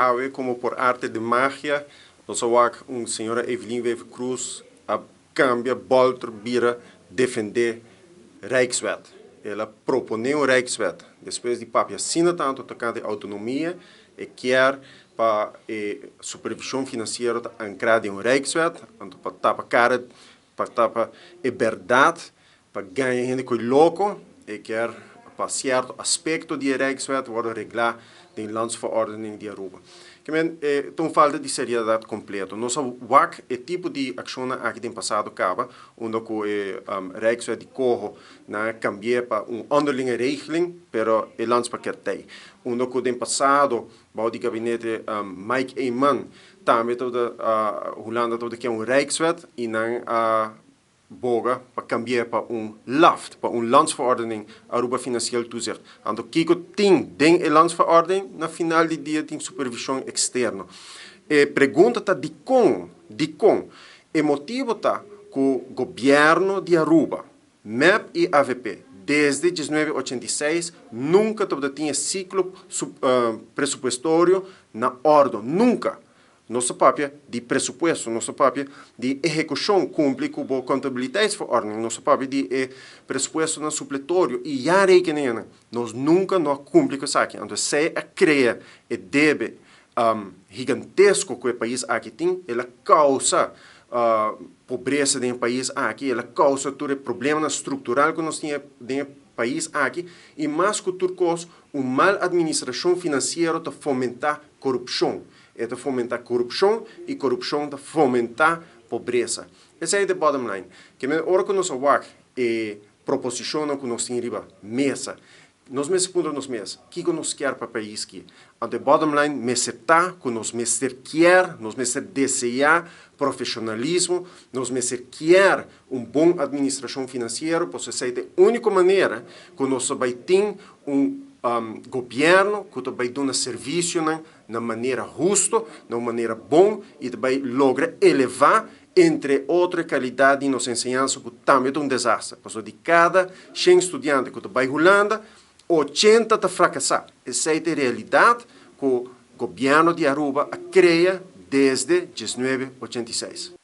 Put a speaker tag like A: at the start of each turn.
A: Awe como por arte de magia nos a wak un señora Evelyn Wever Croes a cambia bolter bira defende Rijkswet. El a propone un Rijkswet despues di papia asina tanto tocante autonomia e kier pa e supervision financiero ta ancra den un Rijkswet anto pa tapa cara pa tapa e berdad pa gaña hende cu e loco e kier pa cierto aspecto di e Rijkswet wordo regla den Landsverordening di Aruba. Ke men e ta un falta di seriedad completo. Nos a wak e tipo di accionnan aki den pasado caba unda cu e Rijkswet di coho nan a cambi'e pa un onderlinge regeling pero e landspakket tey. Unda cu den pasado bao di gabinete Mike Eman tambe tabata Hulanda tabata kier un Rijkswet y nan a boga pa cambi'e pa un LAFT, pa un Landsverordening Aruba Financieel Toezicht. Anto kico tin den e Landsverordening? Na final di dia tin supervision externo. E pregunta ta dicon? Dicon? E motibo ta cu Gobierno di Aruba, mep y avp, desde 1986 nunca tabata tin e ciclo presupuestorio na ordo. Nunca! Nos ta papia di presupuesto, nos ta papia di ehecucion, cumpli cu bo contabiliteitsverordening, nos ta papia di e presupuestonan supletorio y jaarrekeningennan. Nos nunca no a cumpli cu esaki. Anto esey a crea e debe gigantesco cu e pais aki tin, el a causa pobresa den e pais aki, el a causa tur e problemanan structural cu nos tin den e pais aki y mas cu tur cos un mal administracion financiero ta fomenta corupcion. E ta fomentá korupshon i korupshon ta fomentá pobresa. Esei ta e bottom line. Ke men ora ku nos a wak e proposishonnan ku nos tin riba mesa, nos mester puntra nos mes, kiko nos kier pa pais ki? Anto e bottom line mester ta ku nos mester kier, nos mester deseá profeshonalismo, nos mester kier un bon administrashon finansiero, pasobra esei ta e úniko manera ku nos ta bai tin un gobièrnu ku ta bai duna servisionan na manera husto, na un manera bon y ta bay logra eleva entre otro e calidad di nos enseñansa cu tambe ta un desaster. Pasobra di cada shen studiante cu ta bay Hulanda, 80 ta fracasa. Esey ta e realidad cu gobierno di Aruba a crea desde 1986.